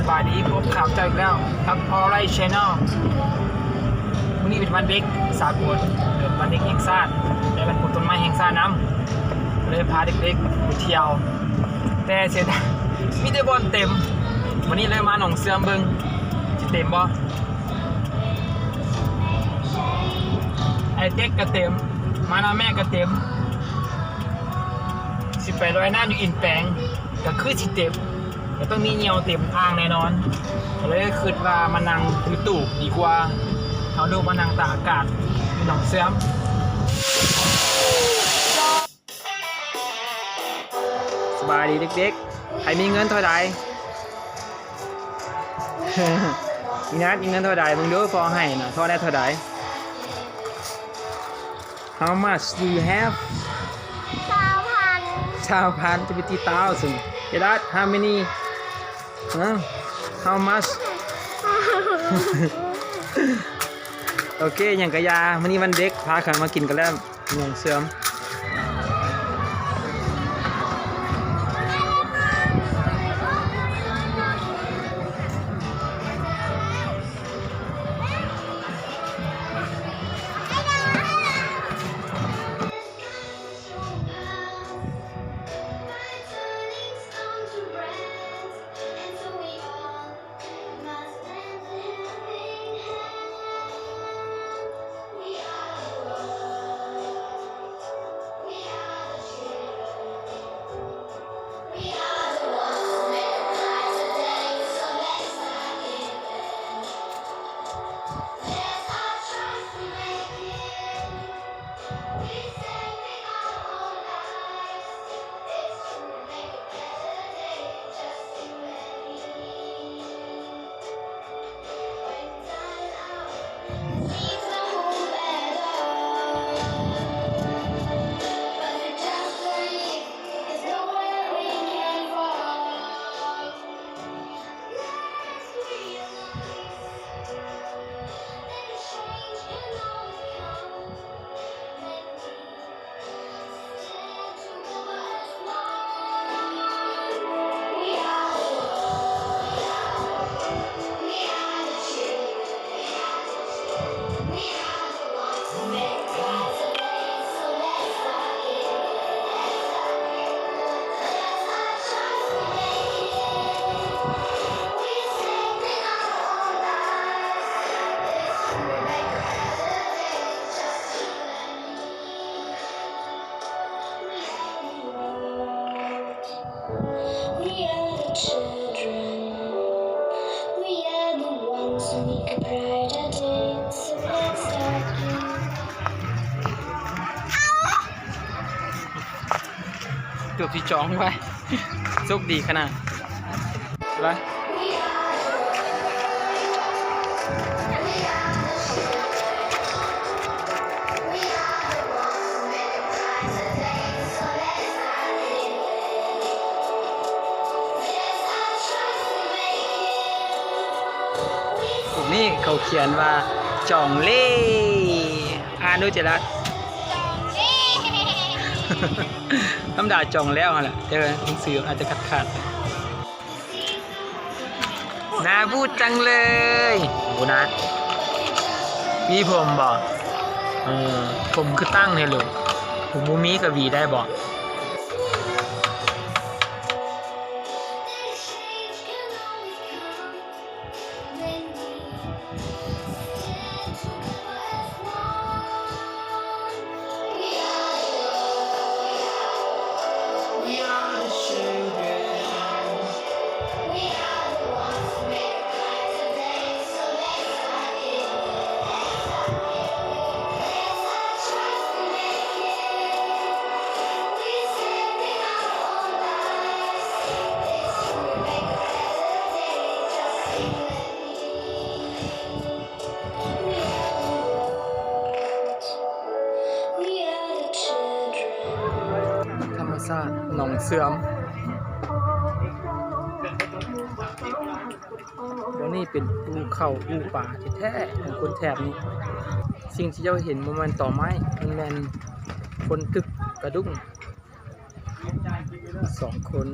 ສະບາຍດີ ພົບກັບເຈົ້າອີກແລ້ວກັບ Alright Channel. ມື້ນີ້ເປັນວັນເດັກສາກົນ ເປັນວັນເດັກແຫ່ງຊາດ ແລະ ວັນປູກຕົ້ນໄມ້ແຫ່ງຊາດນຳ ເລີຍພາເດັກໆໄປທ່ຽວ ແຕ່ເສຍດາຍມີແຕ່ບ່ອນເຕັມ. ວັນນີ້ເລີຍມາໜອງເຊື່ອມເບິ່ງ ຊິເຕັມບໍ່? ໄອ້ເຕັກກໍເຕັມ ມານຳແມ່ກໍເຕັມ ຊິໄປລອຍນ້ຳຢູ່ອິນແປງ ກໍຄືຊິເຕັມ ກໍຕ້ອງມີຍ່ຽວເຕັມອ່າງແນ່ນອນ ກໍເລີຍຄິດວ່າມານັ່ງຢູ່ຕູບດີກວ່າ ເຮົາລຸກມານັ່ງຕາກອາກາດຢູ່ໜອງເຊື່ອມ. ສະບາຍດີເດັກໆ ໃຜມີເງິນເທົ່າໃດ? ມີນັດ ມີເງິນເທົ່າໃດ? ເບິ່ງດູພໍ່ໃຫ້ນະ ພໍ່ໄດ້ເທົ່າໃດ? How much do you have? ຊາວພັນ ຊາວພັນ twenty thousand. ເຈດັດ how many? ຮະ? How much? ໂອເຄ ຫຍັງກະຢ່າ ມື້ນີ້ວັນເດັກ ພາກັນມາກິນກັນແລ້ວ ໜອງເຊື່ອມ. We are the children. We are the ones who make a brighter day. So let's start now. ເກືອບຊິຈອງໄວ້ ໂຊກດີຂະໜາດ. ລະ ນີ້ເຂົາຂຽນວ່າ ຈອງເລ ອ່ານດູເຈລັດ ຈອງເລ ທຳມະດາຈອງແລ້ວຫັ້ນແຫຼະ ແຕ່ວ່າໜັງສືອາດຈະຂາດໆ. ໜ້າບູດຈັງເລີຍ ໂຫ ນະ ມີຜົມບໍ່? ເອີ ຜົມຄືຕັ້ງແທ້ລູກ ຜົມບໍ່ມີກະຫວີໄດ້ບໍ່? We are the children. ທຳມະຊາດໜອງເຊື່ອມ ບ່ອນນີ້ເປັນອູ່ເຂົ້າອູ່ປາແທ້ໆ ຂອງຄົນແຖບນີ້. ສິ່ງທີ່ເຈົ້າເຫັນບໍ່ແມ່ນຕໍໄມ້ ມັນແມ່ນຄົນຕຶກກະດຸ້ງ. ສອງຄົນ